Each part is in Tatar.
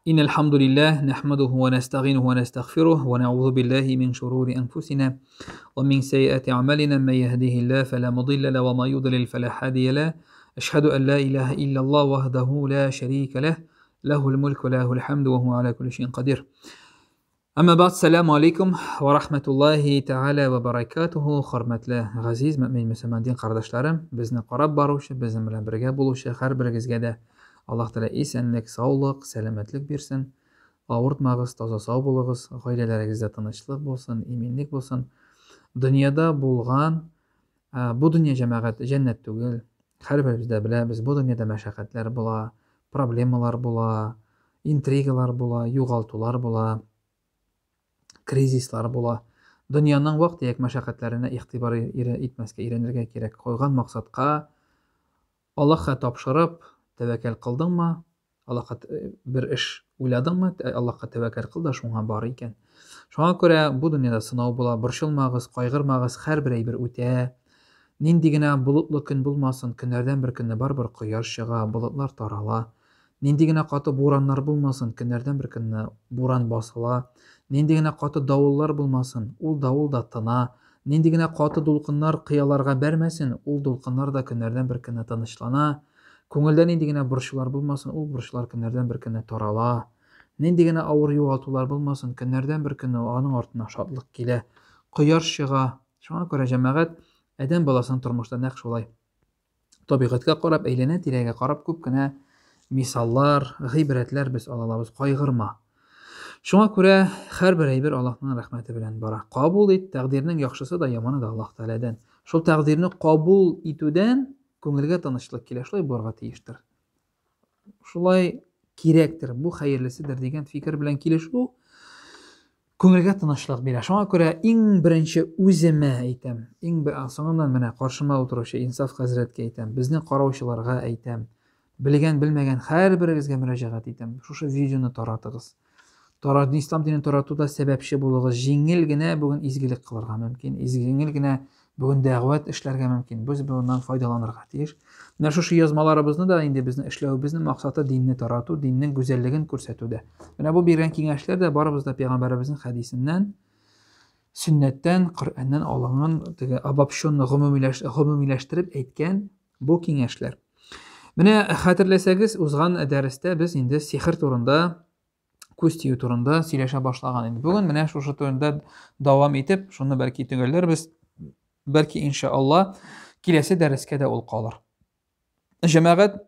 إن الحمد لله نحمده ونستعينه ونستغفره ونعوذ بالله من شرور أنفسنا ومن سيئات أعمالنا من يهده الله فلا مضل له وما يضلل فلا هادي له أشهد أن لا إله إلا الله وحده لا شريك له له الملك وله الحمد وهو على كل شيء قدير Әмма бәгъд, сәлам алейкум ва рахматуллахи тәгалә ва баракатуху, хөрмәтле газиз мөмин мөселман дин кардәшләрем, безне карап баручы, безнең белән бергә булучы һәрберегезгә дә Аллаһ Тәгалә исәнлек, саулык, сәламәтлек бирсен. Авыртмагыз, таза сау булыгыз, гаиләләрегездә тынычлык булсын, иминлек булсын. Дөньяда булган бу дөнья җәмәгать җәннәт түгел. Һәрберебез дә беләбез, бу дөньяда мәшәкатьләр була, проблемалар була, интригалар була, югалтулар була, кризислар була. Дөньяның вак-төяк мәшәкатьләренә игътибар итмәскә өйрәнергә кирәк. Куйган максатка Аллаһка тапшырып, тәвәккәл кылдыңмы, Аллаһка бер эш уйладыңмы, Аллаһка тәвәккәл кыл да шуңа бар икән. Шуңа күрә бу дөньяда сынау була, борчылмагыз, кайгырмагыз, һәрбер әйбер үтә. Нинди генә болытлы көн булмасын, көннәрдән бер көнне барыбер кояш чыга, болытлар тарала. Нинди генә каты бураннар булмасын, көннәрдән бер көнне буран басыла. Нинди генә каты давыллар булмасын, ул давыл да тына. Нинди генә каты дулкыннар кыяларга бәрмәсен, ул дулкыннар да көннәрдән бер көнне тынычлана. Күңелдә нинди генә борчулар булмасын, ул борчулар көннәрдән бер көнне тарала. Нинди генә авыр югалтулар булмасын, көннәрдән бер көнне аның артыннан шатлык килә. Кояш чыга. Шуңа күрә, җәмәгать, адәм баласының тормышта нәкъ шулай. Табигатькә карап, әйләнә-тирәгә карап күп кенә мисаллар, гыйбрәтләр без ала алабыз. Кайгырма. Шуңа күрә һәрбер әйбер Аллаһның рәхмәте белән бара. Кабул ит, тәкъдирнең яхшысы да, яманы да Аллаһ Тәгаләдән. Шул тәкъдирне кабул итүдән күңелгә тынычлык килә. Шулай булырга тиештер. Шулай кирәктер, бу хәерлеседер дигән фикер белән килешү күңелгә тынычлык бирә. Шуңа күрә иң беренче үземә әйтәм, иң соңыннан менә каршыма утыручы Инсаф хәзрәткә әйтәм, безне караучыларга әйтәм, белгән, белмәгән һәрберегезгә мөрәҗәгать итәм. Шушы видеоны таратыгыз. Тара, ислам динен таратуда сәбәпче булыгыз. Җиңел генә бүген изгелек кылырга мөмкин, җиңел генә бүген дәгъват эшләргә мөмкин. Без буннан файдаланырга тиеш. Менә шушы язмаларыбызны да инде безнең эшләвебезнең максаты динне тарату, диннең гүзәллеген күрсәтүдә. Менә бу биргән киңәшләр дә барыбыз да пәйгамбәребезнең хәдисеннән, сөннәттән, Коръәннән алынган теге обобщенно гомумиләштереп әйткән бу киңәшләр. Менә хәтерләсәгез, узган дәрестә без инде сихер турында, күз тию турында сөйләшә башлаган идек. Бүген менә шушы турында дәвам итеп, шуны бәлки төгәлләрбез. Бәлки иншалла киләсе дәрескә дә ул калыр. Җәмәгать,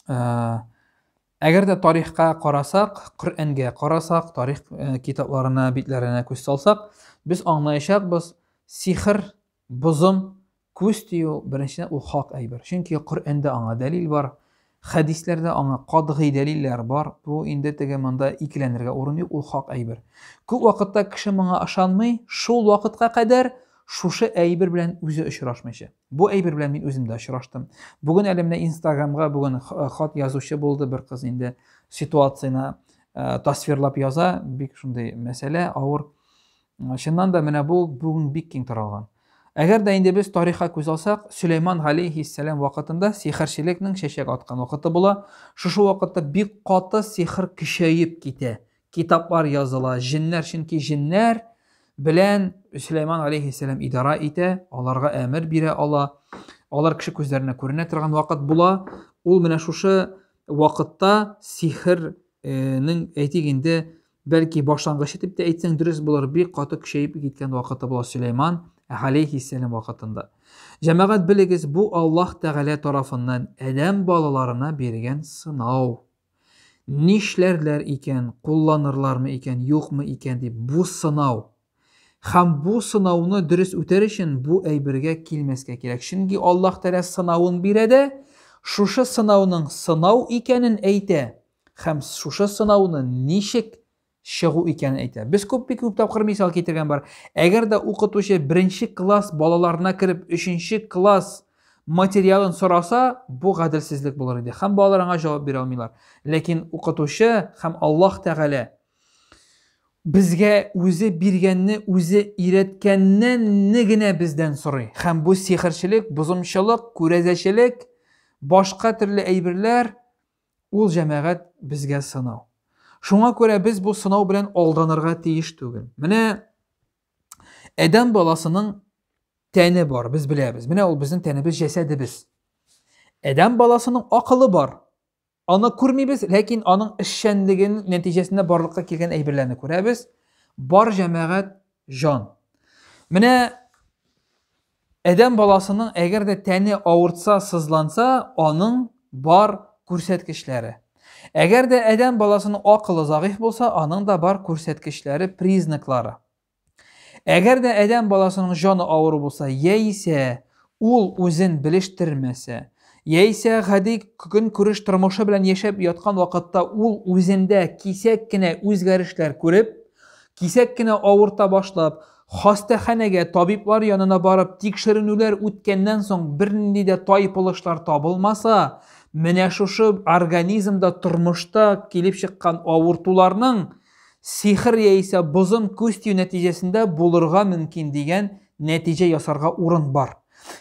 әгәр дә тарихка карасак, Коръәнгә карасак, тарих китапларына, битләренә күз салсак, без аңлаячакбыз, сихер, бозым, күз тию, беренчедән, ул хак әйбер. Чөнки Коръәндә аңа дәлил бар, хәдисләрдә аңа катгый дәлилләр бар. Бу инде теге монда икеләнергә урын юк, ул хак әйбер. Күп вакытта кеше моңа ышанмый, шул вакытка кадәр шушы әйбер белән үзе очрашмыйча. Бу әйбер белән мин үзем дә очраштым. Бүген әле менә Инстаграмга бүген хат язучы булды бер кыз инде ситуацияне тасвирлап яза, бик шундый мәсьәлә авыр. Чыннан да менә бу бүген бик киң таралган. Әгәр дә инде без тарихка күз алсак, Сөләйман галәйһиссәлам вакытында сихерчелекнең чәчәк аткан вакыты була. Шушы вакытта бик каты сихер көчәеп китә. Китаплар языла, җеннәр, чөнки җеннәр белән Сөләйман галәйһиссәлам идара итә, аларга әмер бирә ала. Алар кеше күзләренә күренә торган вакыт була. Ул менә шушы вакытта сихернең, әйтик инде, Бәлки башлангычы дип тә әйтсәң дөрес булыр, бик каты көчәеп киткән вакыты була Сөләйман галәйһиссәлам вакытында. Җәмәгать белегез, бу Аллаһ Тәгалә тарафыннан адәм балаларына биргән сынау. Нишләрләр икән, кулланырлармы икән, юкмы икән дип, бу сынау. Һәм бу сынауны дөрес үтәр өчен бу әйбергә килмәскә кирәк. Чөнки Аллаһ Тәгалә сынавын бирә дә, шушы сынауның сынау икәнен әйтә. Һәм шушы сынауны ничек чыгу икәнен әйтә. Без күп бик күп тапкыр мисал китергән бар. Әгәр дә укытучы беренче класс балаларына кереп, өченче класс материалын сораса, бу гаделсезлек булыр иде. Һәм балалар аңа җавап бирә алмыйлар. Ләкин укытучы һәм Аллаһ Тәгалә безгә үзе биргәнне, үзе өйрәткәнне генә бездән сорый. Һәм бу сихерчелек, бозымчылык, күрәзәчелек, башка төрле әйберләр Ул җәмәгать безгә сынау. Шуңа күрә без бу сынау белән алданырга тиеш түгел. Менә адәм баласының тәне бар, без беләбез. Менә ул безнең тәнебез, җәсәдебез. Адәм баласының акылы бар. Аны күрмибез, ләкин аның эшчәнлеген нәтиҗәсендә барлыкка килгән әйберләрне күрәбез. Бар җәмәгать җан. Менә адәм баласының әгәр дә тәне авыртса, сызланса, аның бар күрсәткечләре. Әгәр дә адәм баласының акылы зәгыйфь булса, аның да бар күрсәткечләре, признаклары. Әгәр дә адәм баласының җаны авыру булса, яисә ул үзен белештермәсә, яисә гади көнкүреш тормышы белән яшәп яткан вакытта ул үзендә кисәк кенә үзгәрешләр күреп, кисәк кенә авырта башлап, хастаханәгә, табиблар янына барып тикшеренүләр үткәннән соң бернинди дә тайпылышлар табылмаса, менә шушы организмда тормышта килеп чыккан авыртуларның сихер яисә бозым күз тию нәтиҗәсендә булырга мөмкин дигән нәтиҗә ясарга урын бар.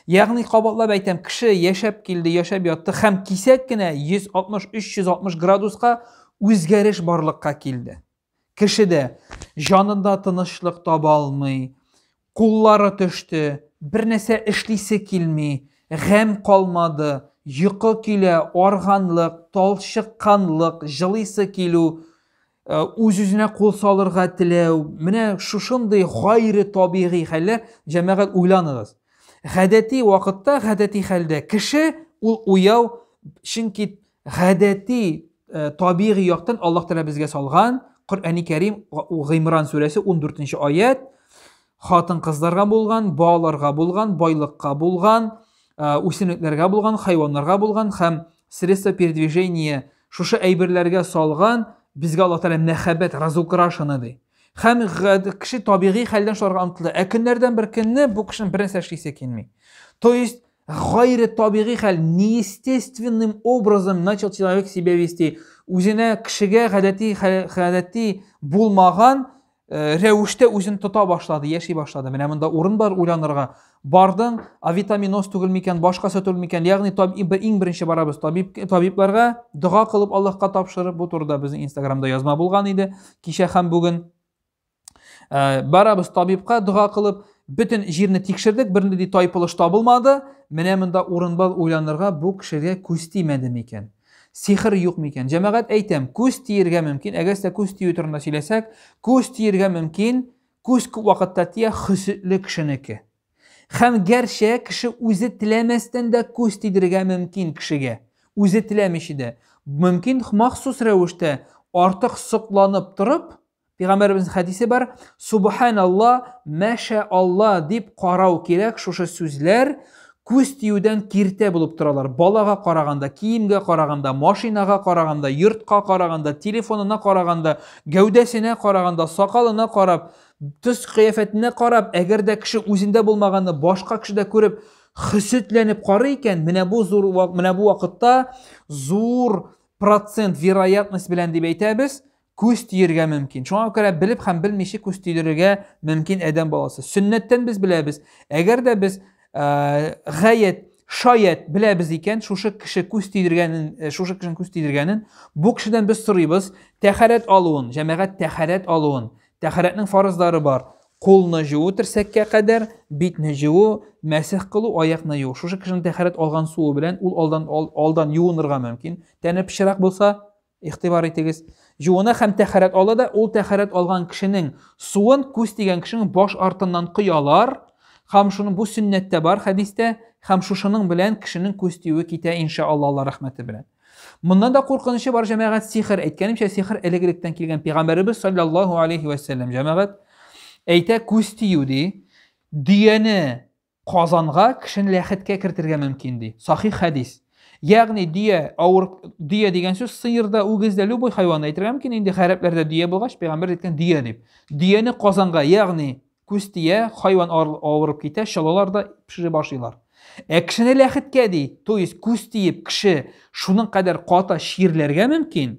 Ягъни кабатлап әйтәм, кеше яшәп килде, яшәп ятты һәм кисәк кенә 160-360 градуска үзгәреш барлыкка килде. Кешедә җанында тынычлык таба алмый, куллары төште, бер нәрсә эшлисе килми, гәм калмады, йокы килә, арганлык, талчыкканлык, җылыйсы килү, Э, үз-үзенә кул салырга теләү, менә шушындый гайре табигый хәлләр, җәмәгать уйланыгыз. Гадәти вакытта, гадәти хәлдә кеше ул уяу, чөнки гадәти э, табигый яктан Аллаһ Тәгалә безгә салган Коръәни Кәрим Гыймран сүрәсе 14 аят хатын-кызларга булган, балаларга булган, байлыкка булган, э, үсемлекләргә булган, хайваннарга булган һәм средства передвижения шушы әйберләргә салган безгә Аллаһ Тәгалә мәхәббәт разукрашена ди. Һәм кеше табигый хәлдән шуларга омтыла. Ә көннәрдән бер көнне бу кешенең бер нәрсә эшлисе килми. То есть гайре табигый хәл, неестественным образом начал человек себя вести. Үзенә кешегә гадәти гадәти булмаган Э, рәвештә үзен тота башлады, яши башлады. Менә монда урын бар уйланырга. Бардың, авитаминоз түгел микән, башкасы түгел микән? Ягъни табиб иң беренче барабыз табиб табибларга, дога кылып Аллаһка тапшырып, бу турыда безнең Инстаграмда язма булган иде кичә һәм бүген. Э, барабыз табибка дога кылып, бөтен җирне тикшердек, бернинди тайпылыш табылмады. Менә монда урын бар уйланырга, бу кешегә күз тимәде микән? Сихер юк микән? Җәмәгать әйтәм, күз тиергә мөмкин. Әгәр дә күз тию турында сөйләсәк, күз тиергә мөмкин, күз күп вакытта тия хөсетле кешенеке. Һәм гәрчә кеше үзе теләмәстән дә күз тидерергә мөмкин кешегә. Үзе теләмичә дә. Мөмкин махсус рәвештә артык сокланып торып, Пәйгамбәребезнең хәдисе бар, Субханалла, мәшә Алла дип карау кирәк, шушы сүзләр күз тиюдән киртә булып торалар. Балага караганда, киемгә караганда, машинага караганда, йортка караганда, телефонына караганда, гәүдәсенә караганда, сакалына карап, төс кыяфәтенә карап, әгәр дә кеше үзендә булмаганны башка кешедә күреп, хөсетләнеп карый икән, менә бу зур менә бу вакытта зур процент вероятность белән дип әйтәбез, күз тиергә мөмкин. Шуңа күрә белеп һәм белмичә күз тидерергә мөмкин адәм баласы. Сөннәттән без беләбез. Әгәр дә без э, гаять шаять беләбез икән, шушы кеше күз тидергәнен, э, шушы кешенең күз тидергәнен, бу кешедән без сорыйбыз тәһарәт алуын, җәмәгать тәһарәт алуын. Тәһарәтнең фарызлары бар. Кулны җуу терсәккә кадәр, битне җуу, мәсех кылу, аякны юу. Шушы кешенең тәһарәт алган суы белән ул алдан алдан юынырга мөмкин. Тәне пычрак булса, Игътибар итегез. Җуына һәм тәһарәт ала да, ул тәһарәт алган кешенең суын күз тигән кешенең баш артыннан коялар. Һәм шуның бу сөннәттә бар хәдистә, һәм шушының белән кешенең күз тиюе китә иншалла Алла рәхмәте белән. Моннан да куркынычы бар җәмәгать сихер. Әйткәнемчә, сихер элек-электән килгән пәйгамбәребез саллаллаһу алейхи вә сәлләм җәмәгать әйтә күз тию ди. Дөяне Казанга кешене ләхеткә кертергә мөмкин ди. Сахих хәдис. Ягъни дөя авыр дөя дигән сүз сыерда, үгездә, любой хайванда әйтергә мөмкин. Инде гарәпләрдә дөя булгач, пәйгамбәр әйткән дөя дип. Дөяне Казанга, ягъни күз тия, хайван авырып китә, чалалар да пешерә башлыйлар. Ә кешене ләхеткә ди, то есть күз тиеп кеше шуның кадәр каты чирләргә мөмкин.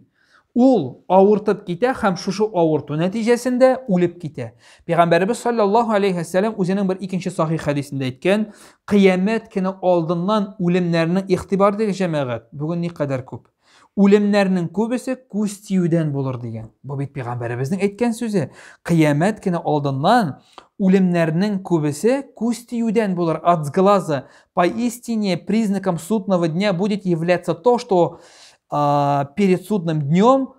Ул авыртып китә һәм шушы авырту нәтиҗәсендә үлеп китә. Пәйгамбәребез саллаллаһу алейһи ва сәлләм үзенең бер икенче сахих хәдисендә әйткән, кыямәт көне алдыннан үлемнәрнең игътибар итегез, җәмәгать, бүген никадәр күп. Үлемнәрнең күбесе күз тиюдән булыр дигән. Бу бит пәйгамбәребезнең әйткән сүзе. Кыямәт көне алдыннан үлемнәрнең күбесе күз тиюдән булыр. От сглаза. Поистине признаком судного дня будет являться то, что перед судным днем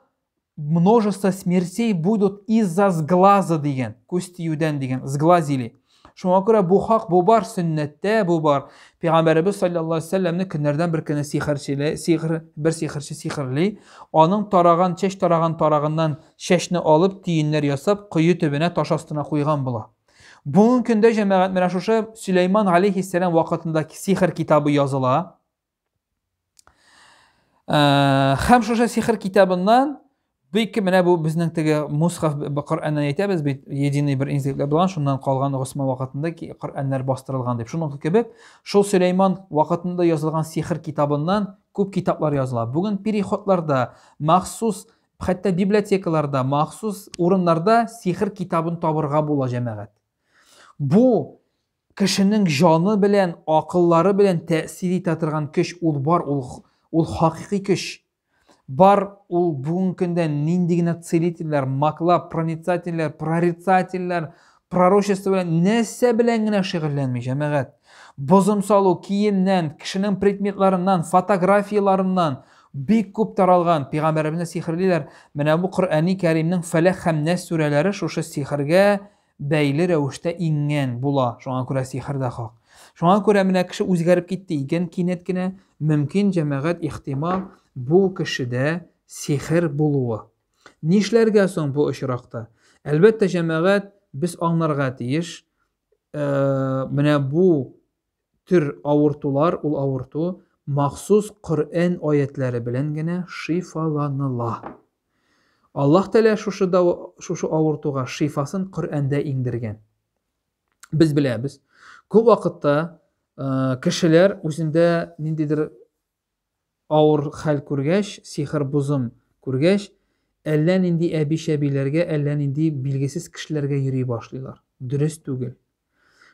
множество смертей будут из-за сглаза дигән, күз тиюдән дигән, сглазили. Шуңа күрә бу хак, бу бар, сөннәттә бу бар. Пәйгамбәребез саллаллаһу алейһи вәсәлләмне көннәрдән бер көне сихерчеле, сихер, бер сихерче сихерли, аның тараган, чәч тараган тарагыннан чәчне алып, төеннәр ясап, кое төбенә таш астына куйган була. Бүгенге көндә җәмәгать менә шушы Сөләйман алейһиссәлам вакытында сихер китабы языла. Һәм шушы сихер китабыннан бик менә бу безнең теге мусхаф Коръәннән әйтәбез бит, единый бер инзикле булган, шуннан калган Госман вакытында Коръәннәр бастырылган дип. Шуның кебек, шул Сөләйман вакытында язылган сихер китабыннан күп китаплар языла. Бүген переходларда, махсус, хәтта библиотекаларда, махсус урыннарда сихер китабын табырга була, җәмәгать. Бу кешенең җаны белән, акыллары белән тәэсир итә торган көч ул бар, ул, ул хакыйкый көч. Бар ул бүгенге көндә нинди генә целительләр, маклар, проницательләр, прорицательләр, пророчество белән нәрсә белән генә шөгыльләнми, җәмәгать. Бозым салу киемнән, кешенең предметларыннан, фотографияләреннән бик күп таралган. Пәйгамбәребезне сихерлиләр. Менә бу Коръәни Кәримнең Фәләх һәм Нәс сүрәләре шушы сихергә бәйле рәвештә иңгән була. Шуңа күрә сихер дә хак. Шуңа күрә менә кеше үзгәреп китте икән кинәт кенә, мөмкин, җәмәгать, ихтимал, бу кешедә сихер булуы. Нишләргә соң бу очракта? Әлбәттә, җәмәгать, без аңларга тиеш, менә бу төр авыртулар, ул авырту махсус Коръән аятләре белән генә шифаланыла. Аллаһ Тәгалә шушы да шушы авыртуга шифасын Коръәндә иңдергән. Без беләбез, күп вакытта кешеләр үзендә ниндидер авыр хәл күргәч, сихер бозым күргәч, әллә нинди әби-чәбиләргә, әллә нинди билгесез кешеләргә йөри башлыйлар. Дөрес түгел.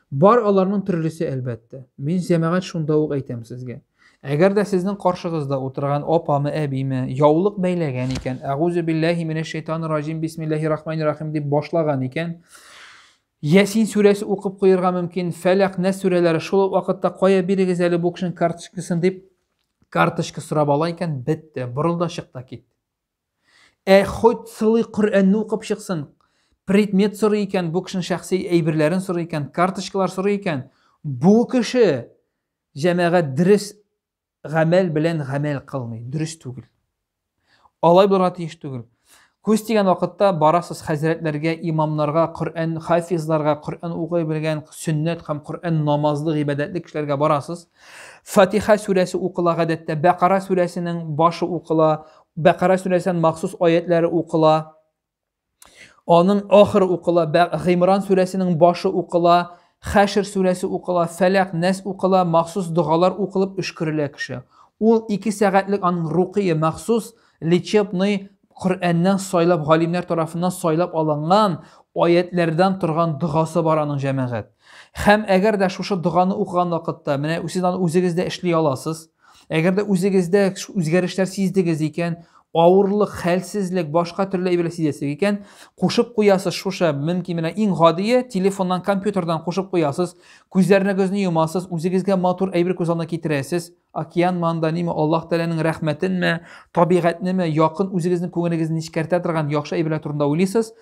Бар аларның төрлесе, әлбәттә. Мин җәмәгать шунда ук әйтәм сезгә. Әгәр дә сезнең каршыгызда утырган апамы, әбиме яулык бәйләгән икән, әгузу билләһи минәш шайтанир раҗим, бисмиллаһир рахманир рахим дип башлаган икән, Ясин сүрәсе укып куерга мөмкин, Фәләк, Нәс сүрәләре шул ук вакытта кая бирегез әле бу кешенең карточкасын дип карточка сорап ала икән, бетте, борыл да чык та кит. Ә хоть целый Коръәнне укып чыксын, предмет сорый икән, бу кешенең шәхси әйберләрен сорый икән, карточкалар сорый икән, бу кеше җәмәгать дөрес гамәл белән гамәл кылмый, дөрес түгел. Алай булырга тиеш түгел. Күз тигән вакытта барасыз хәзрәтләргә, имамнарга, Коръән хафизларга, Коръән укый белгән, сөннәт һәм Коръән намазлы, гыйбадәтле кешеләргә барасыз. Фатиха сүрәсе укыла гадәттә, Бәкара сүрәсенең башы укыла, Бәкара сүрәсеннән махсус аятләре укыла. Аның ахыры укыла, Гыймран сүрәсенең башы укыла, Хәшр сүрәсе укыла, Фәләк, Нәс укыла, махсус догалар укылып өшкерелә кеше. Ул 2 сәгатьлек аның рукые махсус лечебный Коръәннән сайлап, галимнәр тарафыннан сайлап алынган аятләрдән торган догасы бар аның җәмәгать. Һәм әгәр дә шушы доганы укыган вакытта, менә сез аны үзегез дә эшли аласыз. Әгәр дә үзегездә үзгәрешләр сиздегез икән, авырлык, хәлсезлек, башка төрле әйберләр сизәсез икән, кушып куясыз шушы, мөмкин менә иң гадие, телефоннан, компьютердан кушып куясыз, күзләрегезне йомасыз, үзегезгә матур әйбер күз алдына китерәсез, океанмы анда, ниме, Аллаһ Тәгаләнең рәхмәтенме, табигатьнеме, якын үзегезнең күңелегезне нечкәртә торган яхшы әйберләр турында уйлыйсыз,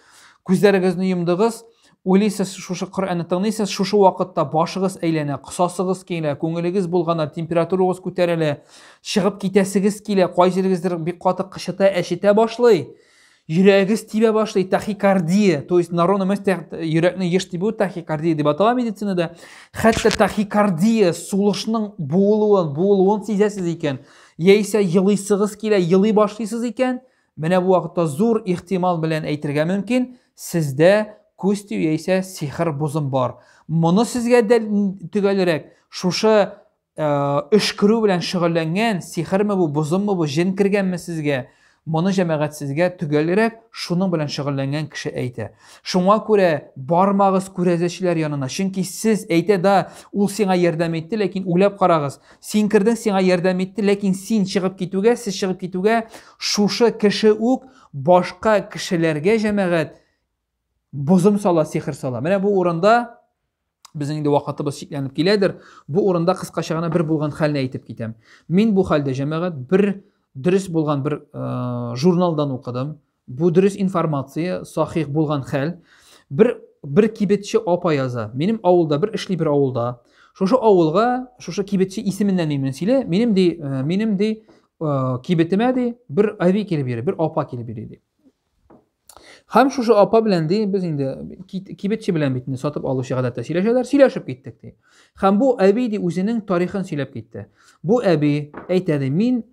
күзләрегезне йомдыгыз, уйлыйсыз, шушы Коръәнне тыңлыйсыз, шушы вакытта башыгыз әйләнә, косасыгыз килә, күңелегез булгана, температурагыз күтәрелә, чыгып китәсегез килә, кай җирегездер бик каты кычыта, әчетә башлый, йөрәгегез тибә башлый, тахикардия, то есть на ровном месте йөрәкне еш тибү тахикардия дип атала медицинада. Хәтта тахикардия, сулышның буылуын, буылуын сизәсез икән, яисә елыйсыгыз килә, елый башлыйсыз икән, менә бу вакытта зур ихтимал белән әйтергә мөмкин, сездә күз тию яисә сихер бозым бар. Моны сезгә төгәлрәк шушы өшкерү белән шөгыльләнгән, сихерме бу, бозыммы бу, җен кергәнме сезгә, Моны җәмәгать сезгә төгәлрәк шуның белән шөгыльләнгән кеше әйтә. Шуңа күрә бармагыз күрәзәчеләр янына. Чөнки сез әйтә да, ул сиңа ярдәм итте, ләкин уйлап карагыз. Син кердең, сиңа ярдәм итте, ләкин син чыгып китүгә, сез чыгып китүгә, шушы кеше үк башка кешеләргә җәмәгать бозым сала, сихер сала. Менә бу урында безнең инде вакытыбыз чикләнеп киләдер. Бу урында кыскача гына бер булган хәлне әйтеп китәм. Мин бу хәлдә җәмәгать бер дөрес булган бер э, журналдан укыдым. Бу дөрес информация, сахих булган хәл. Бер бер кибетче апа яза. Минем авылда бер эшли бер авылда. Шушы авылга, шушы кибетче исеменнән мин сөйлә, минем ди, э, минем ди, э, кибетемә ди, бер әби килеп йөри, бер апа килеп йөри ди. Һәм шушы апа белән ди, без инде кибетче белән бит инде сатып алучы гадәттә сөйләшәләр, сөйләшеп киттек ди. Һәм бу әби ди үзенең тарихын сөйләп китте. Бу әби әйтә ди, мин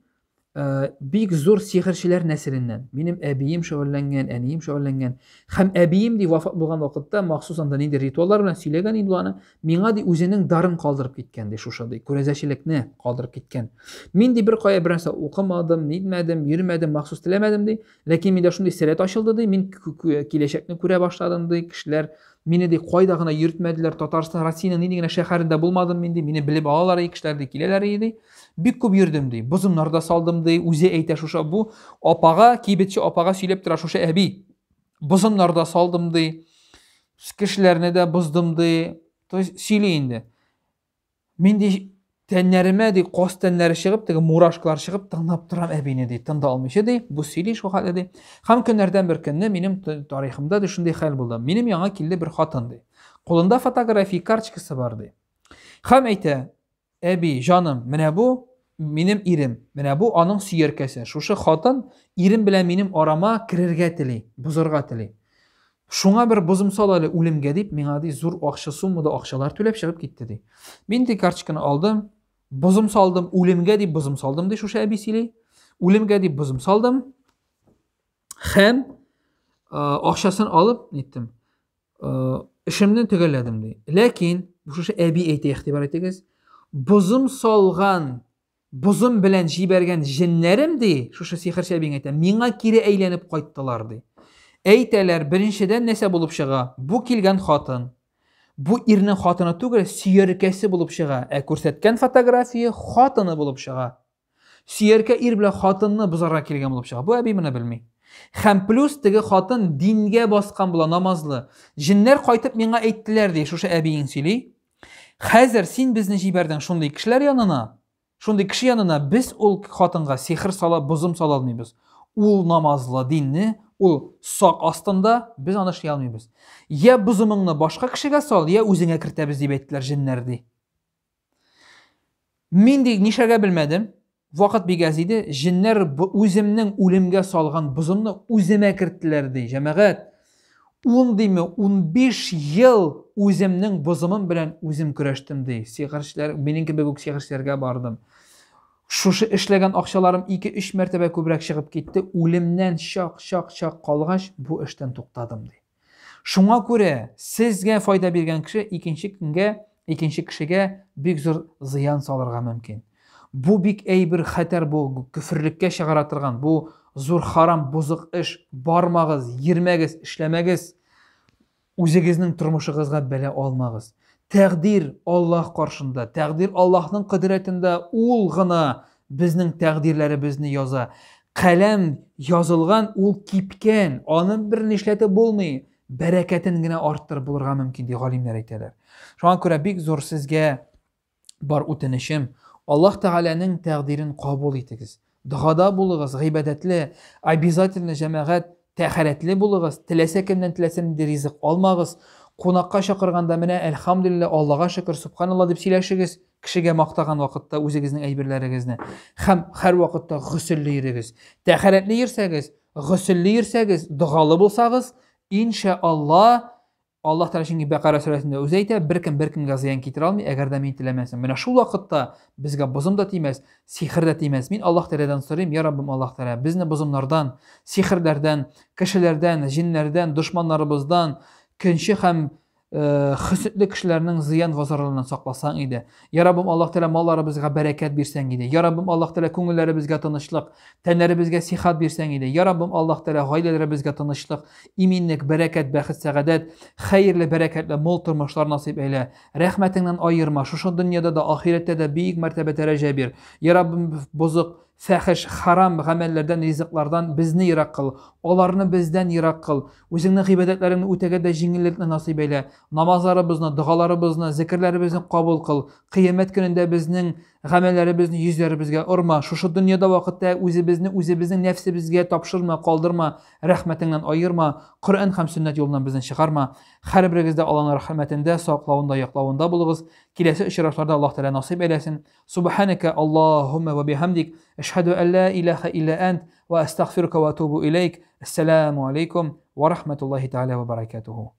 э, бик зур сихерчеләр нәселеннән. Минем әбием шөгыльләнгән, әнием шөгыльләнгән. Һәм әбием ди вафат булган вакытта махсус анда нинди ритуаллар белән сөйләгән инде аны. Миңа ди үзенең дарын калдырып киткән ди шушы ди, күрәзәчелекне калдырып киткән. Мин ди бер кая бер нәрсә укымадым, нитмәдем, йөрмәдем, махсус теләмәдем ди. Ләкин миндә шундый сәләт ачылды, ди, мин киләчәкне күрә башладым, ди, кешеләр мине, ди, кайда гына йөртмәделәр, Татарстан, Россиянең нинди генә шәһәрендә булмадым мин, ди, мине белеп алалар, ди, кешеләр, ди, киләләр, ди, бик күп йөрдем, ди, бозымнар да салдым, ди, үзе әйтә шушы бу апага, кибетче апага сөйләп тора шушы әби, бозымнар да салдым, ди, кешеләрне дә боздым, ди, то есть сөйли инде. Мин ди тәннәремә ди кос тәннәре чыгып, теге мурашкалар чыгып тыңлап торам әбине ди, тын да алмыйча ди, бу сөйли шул хәтле ди. Һәм көннәрдән бер көнне минем тарихымда ди шундый хәл булды. Минем яңа килде бер хатын ди. Кулында фотография карточкасы бар ди. Һәм әйтә, әби, җаным, менә бу минем ирем, менә бу аның сөяркәсе. Шушы хатын ирем белән минем арама керергә тели, бозарга тели. Шуңа бер бозым сал әле үлемгә дип, миңа ди зур акча суммада акчалар түләп чыгып китте ди. Мин ди карточканы алдым, бозым салдым, үлемгә дип бозым салдым ди шушы әби сөйли. Үлемгә дип бозым салдым. Һәм акчасын алып ниттем. Эшемне төгәлләдем ди. Ләкин шушы әби әйтә, игътибар итегез, бозым салган Бозым белән җибәргән җеннәрем, ди, шушы сихерче әбиң әйтә, миңа кире әйләнеп кайттылар, ди. Әйтәләр, беренчедән нәрсә булып чыга? Бу килгән хатын, бу ирнең хатыны түгел, сөяркәсе булып чыга, ә күрсәткән фотография хатыны булып чыга. Сөяркә ир белән хатынны бозарга килгән булып чыга. Бу әби моны белми. Һәм плюс теге хатын дингә баскан була, намазлы. Җеннәр кайтып миңа әйттеләр, ди, шушы әбиең сөйли. Хәзер син безне җибәрдең шундый кешеләр янына, шундый кеше янына без ул хатынга сихер сала, бозым сала алмыйбыз. Ул намазлы динне, ул сак астында, без аны эшли алмыйбыз. Я бозымыңны башка кешегә сал, я үзеңә кертәбез дип әйттеләр җеннәр ди. Мин ди нишләргә белмәдем. Вакыт бик әз иде. Җеннәр үземнең үлемгә салган бозымны үземә керттеләр, ди. Җәмәгать, ун дими, 15 ел үземнең бозымым белән үзем көрәштем, ди. Сихерчеләр, минем кебек үк сихерчеләргә бардым. Шушы эшләгән акчаларым 2-3 мәртәбә күбрәк чыгып китте. Үлемнән чак-чак-чак калгач, бу эштән туктадым, ди. Шуңа күрә сезгә файда биргән кеше икенче көнгә, икенче кешегә бик зур зыян салырга мөмкин. Бу бик әйбер хәтәр, бу көферлеккә чыгара торган, бу зур харам, бозык эш. Бармагыз, йөрмәгез, эшләмәгез. Үзегезнең тормышыгызга бәла алмагыз. Тәкъдир Аллаһ каршында, тәкъдир Аллаһның кодрәтендә, ул гына безнең тәкъдирләребезне яза. Каләм язылган, ул кипкән, аны бер нишләтеп булмый. Бәрәкәтен генә арттырып булырга мөмкин, ди галимнәр әйтәләр. Шуңа күрә бик зур сезгә бар үтенечем, Аллаһ Тәгаләнең тәкъдирен кабул итегез. Догада булыгыз, гыйбадәтле, обязательно җәмәгать тәһарәтле булыгыз, теләсә кемнән теләсә нинди ризык алмагыз. Кунакка чакырганда менә әлхәмдүлилләһ, Аллага шөкер, субханалла дип сөйләшегез, кешегә мактаган вакытта үзегезнең әйберләрегезне. Һәм һәрвакытта госелле йөрегез. Тәһарәтле йөрсәгез, госелле йөрсәгез, догалы булсагыз, иншалла, Аллаһ Тәгалә чөнки Бәкара сүрәсендә үзе әйтә, беркем беркемгә зыян китерә алмый, әгәр дә мин теләмәсәм. Менә шул вакытта безгә бозым да тимәс, сихер дә тимәс. Мин Аллаһ Тәгаләдән сорыйм, я Раббым Аллаһ Тәгалә, безне бозымнардан, сихерләрдән, кешеләрдән, җиннәрдән, дошманнарыбыздан, көнче һәм Э, хөсетле кешеләрнең зыян вә зарарыннан сакласаң иде. Я Раббым, Аллаһ Тәгалә малларыбызга бәрәкәт бирсәң иде. Я Раббым, Аллаһ Тәгалә күңелләребезгә тынычлык, тәннәребезгә сихәт бирсәң иде. Я Раббым, Аллаһ Тәгалә гаиләләребезгә тынычлык, иминлек, бәрәкәт, бәхет, сәгадәт, хәерле, бәрәкәтле, мул тормышлар насыйп әйлә. Рәхмәтеңнән аерма, шушы дөньяда да, ахирәттә дә бөек мәртәбә дәрәҗә бир. Я Раббым, бозык, фәхеш, харам гамәлләрдән, ризыклардан безне ерак кыл. Аларны бездән ерак кыл. Үзеңнең гыйбадәтләреңне үтәгәндә җиңеллекне насыйп әйлә. Намазларыбызны, догаларыбызны, зикерләребезне кабул кыл. Кыямәт көнендә безнең гамәлләребезне йөзләребезгә орма. Шушы дөньяда вакытта үзебезне үзебезнең нәфсебезгә тапшырма, калдырма, рәхмәтеңнән аерма, Коръән һәм сөннәт юлыннан безне чыгарма. Һәрберегез дә Аллаһның рәхмәтендә, саклавында, яклавында булыгыз. Киләсе очрашуларда Аллаһ Тәгалә насыйп әйләсен. Субханaka Аллаһумма ва бихамдик, әшһәду ан ла илаһа илля ант ва астагфирука ва атубу илейк. Ассаламу алейкум ва рахматуллахи тааля ва баракатуху.